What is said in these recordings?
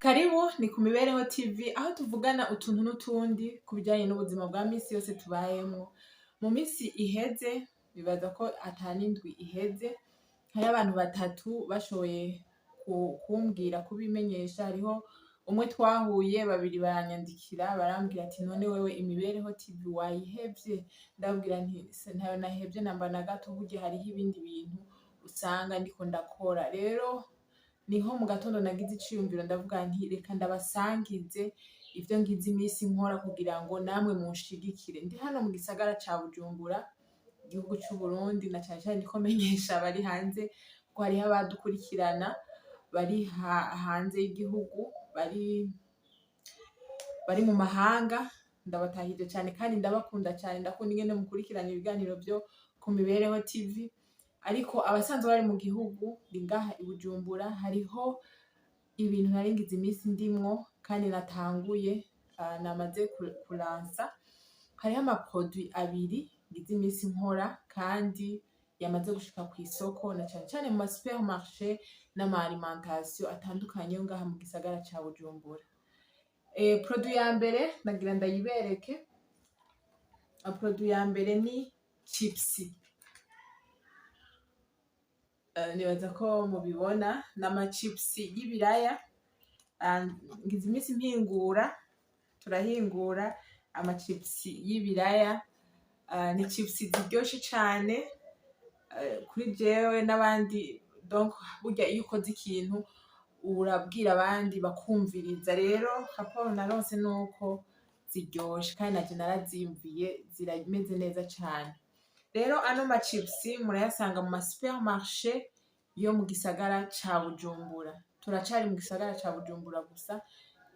Karibu ni ku Mibereho TV, aho tuvugana utuntu n'utundi ku bijanye n'ubuzima bwa misi yose tubayemwo. Mu misi iheze, bibaza ko ata n'indwi iheze, hariho abantu batatu bashoboye kumbwira, kubimenyesha. Hariho umwe twahuye, babiri baranyandikira, barambwira ati: "None wewe Imibereho TV wayihevye?" Ndababwira nti: "Ntayo nahevye namba na gato, burya hariho ibindi bintu usanga ndiko ndakora." Rero niho mu gatondo nagize iciyumviro, ndavuga nti: "Reka ndabasangize ivyo ngize imisi nkora kugira ngo namwe munshigikire." Ndi hano mu gisagara ca Bujumbura, igihugu c'Uburundi, na cane cane ndiko menyesha abari hanze ko hariho abadukurikirana bari hanze y'igihugu, bari mu mahanga. Ndabatahije cane kandi ndabakunda cane, ndakunda ingene mukurikirana ibiganiro vyo ku Mibereho TV. Ariko abasanzwe bari mu gihugu, ndi ngaha i Bujumbura, hariho ibintu nari ngize iminsi ndimwo kandi natanguye, namaze kuransa. Hariho ama produit abiri ngize iminsi nkora kandi yamaze gushika kw'isoko, na cane cane mu ma supermarché n'ama alimentation atandukanye yo ngaha mu gisagara ca Bujumbura. Produit ya mbere nagira ndayibereke. Produit ya mbere ni chips. Nibaza ko mubibona, ni ama chips y'ibiraya. Ngize iminsi mpingura, turahingura ama chips y'ibiraya. Ni chips ziryoshe cane kuri jewe n'abandi. Donc burya iyo ukoze ikintu urabwira abandi bakumviriza. Rero rapport naronse nuko ziryoshe, kandi naje naraziyumviye, zirameze neza cane. Rero ano ma chips murayasanga mu ma supermarché yo mu gisagara ca Bujumbura. Turacari mu gisagara ca Bujumbura gusa,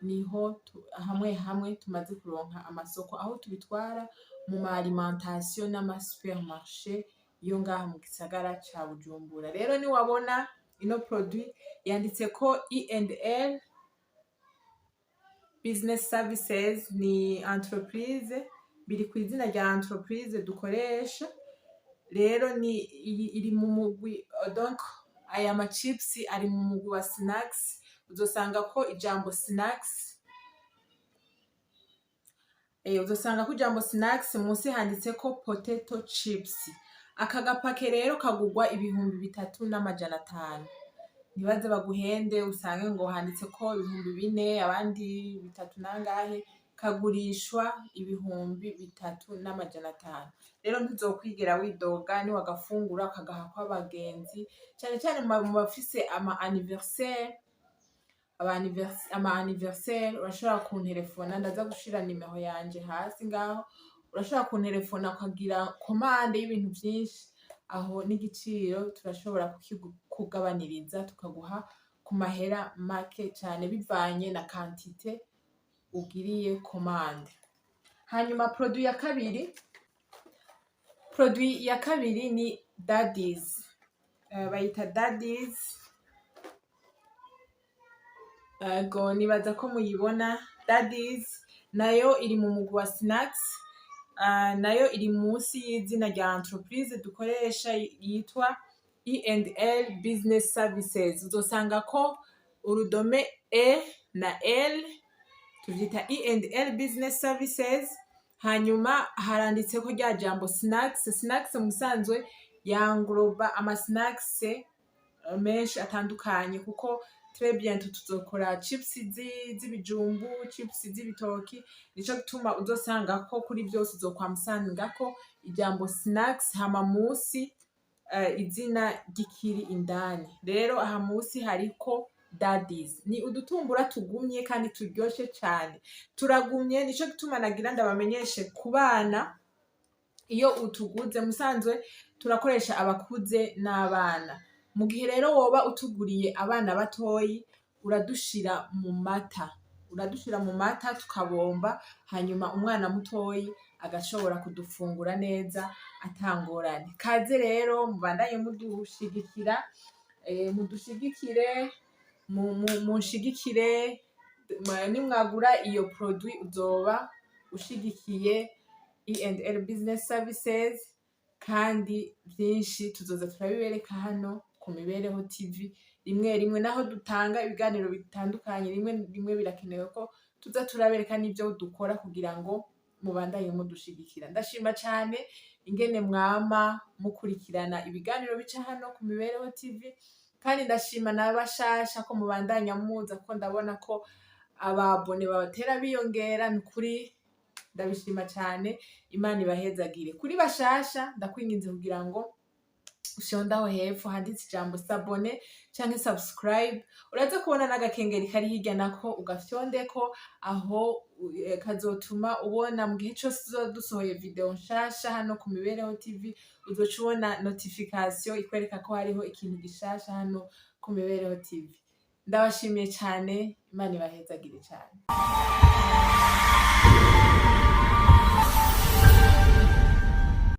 niho hamwe hamwe tumaze kuronka amasoko aho tubitwara mu ma alimentation n'ama supermarché yo ngaha mu gisagara ca Bujumbura. Rero niwabona ino produit yanditseko E&L Business Services, ni entreprise, biri kw'izina rya entreprise dukoresha. Rero ni iri mu mugwi, donc aya ma chips ari mu mugwi wa snacks. Uzosanga ko ijambo snacks, uzosanga ko ijambo snacks, munsi handitseko potato chips. Aka gapake rero kagurwa 3500. Ntibaze baguhende usange ngo handitseko 4000, abandi bitatu nangahe. Kagurishwa 3500. Rero ntuzokwigera widoga niwagafungura, ukagaha kw'abagenzi, cane cane mu bafise ama anniversaire. Ama anniversaire, urashobora kunterefona, ndaza gushira nimero yanje hasi ngaho. Urashobora kunterefona ukagira commande y'ibintu vyinshi, aho n'igiciro turashobora kukikugabaniriza, tukaguha ku mahera make cane bivanye na quantité ugiriye commande. Hanyuma produit ya kabiri ni Daddies. Bayita Daddies. Ego, nibaza ko muyibona. Daddies nayo iri mu mugwi wa snacks. Nayo iri munsi y'izina rya entreprise dukoresha yitwa E&L Business Services. Uzosanga ko urudome E na L, tuvyita E&L Business Services. Hanyuma haranditseko rya jambo snacks. Snacks mu bisanzwe yangloba ama snacks menshi atandukanye, kuko très bientôt tuzokora chips z'ibijumbu, chips z'ibitoki. Nico gituma uzosanga ko kuri vyose uzokwama usangako ijambo snacks, hama musi izina ry'ikiri indani. Rero aha musi hariko Daddies, ni udutumbura tugumye kandi turyoshe cane, turagumye. Nico gituma nagira ndabamenyeshe ku bana, iyo utuguze, musanzwe turakoresha abakuze n'abana. Mu gihe rero woba utuguriye abana batoyi, uradushira mu mata tukabomba, hanyuma umwana mutoyi agashobora kudufungura neza atangorane. Kaze rero mubandanye mudushigikira, mudushigikire, munshigikire. Nimwagura iyo produit uzoba ushigikiye E&L Business Services, kandi vyinshi tuzoza turabibereka hano. ku Mibereho TV. Rimwe rimwe naho dutanga ibiganiro bitandukanye, rimwe rimwe birakenewe ko tuza turabereka n'ivyo dukora kugira ngo mubandanye mudushigikira. Ndashima cane ingene mwama mukurikirana ibiganiro bica hano ku Mibereho TV, kandi ndashima n'abashasha ko mubandanya muza, kuko ndabona ko aba abonnés babatera biyongera. Ni ukuri ndabishima cane, Imana ibahezagire. Kuri bashasha, ndakwinginze kugira ngo ufyonde aho hepfo handitse ijambo "s'abonner" canke "subscribe". Uraza kubona n'agakengeri kari hirya, nako ugafyondeko aho, kazotuma ubona mu gihe cose tuzoba dusohoye video nshasha hano ku Mibereho TV. Uzoca ubona notification ikwereka ko hariho ikintu gishasha hano ku Mibereho TV. Ndabashimiye cane, Imana ibahezagire cane.